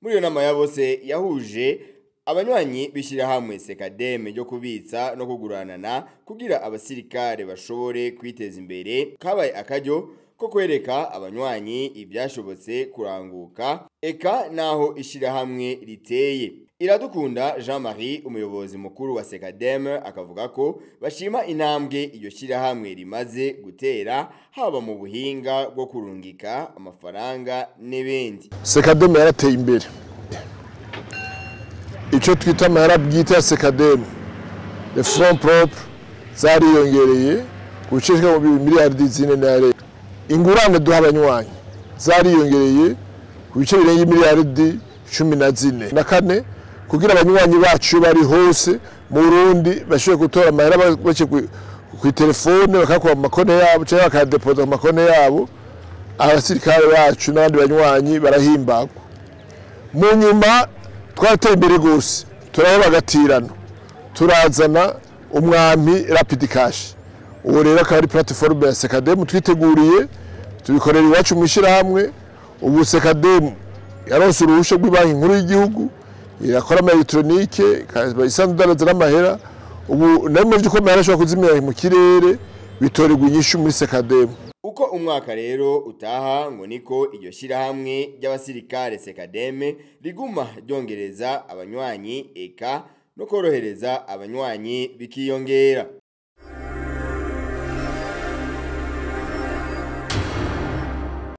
Muri iyo nama ya bose yahuje abanywanyi b'ishirahamwe Sekademe ryo kubitsa no kuguranana kugira abasirikare bashobore kwiteza imbere, kabaye akaryo ko kwereka abanywanyi ibyashobotse kuranguka eka naho ishirahamwe riteye. Iradukunda Jean-Marie, umuyobozi mukuru wa Sekademe, akavuga ko bashima intambwe iryo shirahamwe rimaze gutera, haba mu buhinga bwo kurungika amafaranga n'ibindi. Sekademe yarateye imbere. Icyo twita amahera bwite ya Sekademe, les fonds propres, zariyongereye gucishwa mu miliyardi 4 na leta. Ingurane duha abanywanyi zariyongereye ku bice birenga miliyardi 14 na 4, kugira abanywanyi bacu bari hose mu Burundi bashobore gutora amahera bace ku telefone, bakakora mu makone yabo cyangwa bakayadepoza mu makone yabo. Abasirikare bacu n'abandi banywanyi barahimbagwa. Mu nyuma twateye imbere gose, turaheba agatirano, turazana umwami Rapid Cash. Uwo rero akaba ari plateforme ya Sekademu twiteguriye, tubikorera iwacu mu ishirahamwe. Ubu Sekademu yaronse uruhusha rw'ibanki nkuru y'igihugu, irakora ama electronique, isanzwe idandaza n'amahera. Ubu namwe vy'uko amahera ashobora kuzimira mu kirere bitorerwa inyishu muri Sekademu. Uko umwaka rero utaha ngo niko iryo shirahamwe ry'abasirikare Sekademe riguma ryongereza abanywanyi eka no korohereza abanywanyi bikiyongera.